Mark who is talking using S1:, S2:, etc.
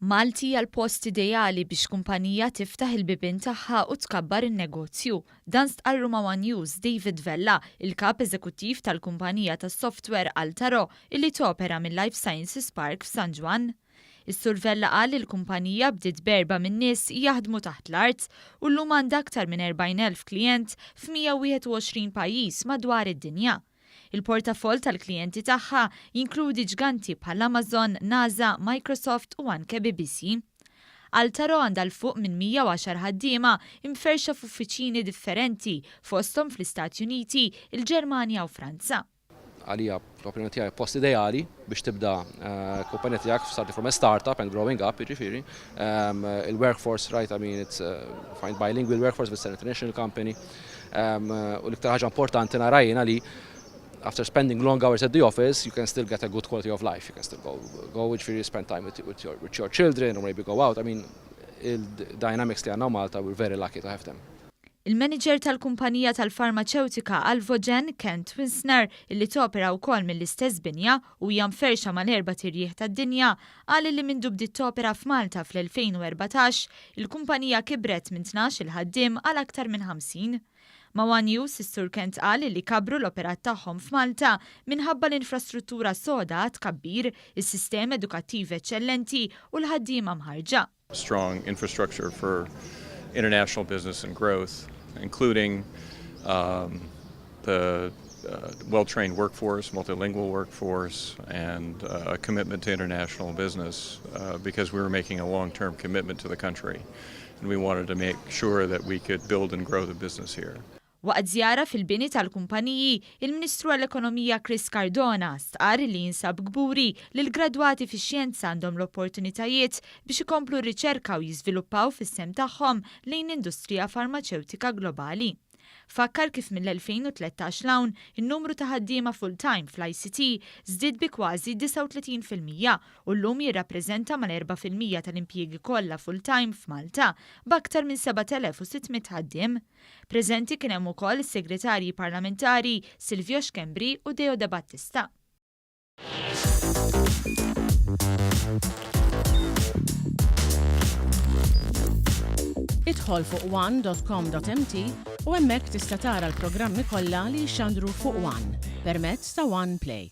S1: Malti hija l-post ideali biex kumpanija tiftaħ il-bibien tagħha u tkabbar in-negozju. Dan stqarru ma' one News David Vella, il-Kap Eżekuttiv tal-kumpanija tas-software Altaro illi topera mil-Life Sciences Park f'San Ġwann. Is-Sur Vella qal li l-kumpanija bdiet b'erba' min-nies jaħdmu taħt l-art u llum għandha aktar minn 40,000 klijent f'121 pajjiż madwar id-dinja. Il-portafoll tal-klijenti tagħha jinkludi ġganti bħal Amazon, NASA, Microsoft u anke BBC. Altaro għandha 'l fuq minn 110 ħaddiema imferrxa f'uffiċini differenti fosthom fl-Istati Uniti, il-Ġermanja u Franza.
S2: Għalija, fl-opinjoni tiegħi, post ideali biex tibda kumpanija tiegħek starting from a startup and growing up, jiġifieri. Il-workforce, right, I mean, it's find bilingual workforce, it's an international company. U l-iktar ħaġa importanti nara jiena li after spending long hours at the office, you can still get a good quality of life. You can still go, go jiġifieri spend time with, with, your, with your children or maybe go out. I mean, il-dynamics li għandna Malta, we're very lucky to have them.
S1: Il-manager tal-kumpanija tal-farmaċewtika Alvogen, Kent Winsner, illi topera wkoll mill-istess binja u hija mferxa mal-erbat irjieħ tad-dinja, qal li mindu bdiet topera f'Malta fl-2014, il-kumpanija kibret minn 12 il-ħaddiem għal aktar minn 50. Ma' One News, is-Sur Kent qal li kabru l-operat tagħhom f'Malta minħabba l-infrastruttura soda tkabbir, is-sistema edukattiv eċċellenti u l-ħaddiema mħarġa.
S3: Strong infrastructure for international business and growth, including the well-trained workforce, multilingual workforce, and a commitment to international business because we were making a long-term commitment to the country and we wanted to make sure that we could build and grow the business here.
S1: Waqt żjara fil-bini tal-kumpaniji, il-Ministru għall-Ekonomija Chris Cardona stqar li jinsab kburi li l-gradwati fix-xjenza għandhom l-opportunitajiet biex ikomplu r-riċerka u jiżviluppaw fis-sehem tagħhom lejn industrija farmaċewtika globali. Fakkar kif mill-2013 'l hawn in-numru ta' ħaddiema full-time fl-ICT żdied bi kważi 39% u llum jirrappreżenta mal-4% tal-impjiegi kollha full-time f'Malta b'aktar minn 7600 ħaddiem. Preżenti kien hemm ukoll is-segretarji parlamentari Silvio Schembri u Deo De Battista.
S4: Idħol fuq one.com.mt u hemmhekk tista' tara l-programmi kollha li jixxandru fuq One permezz ta' One Play.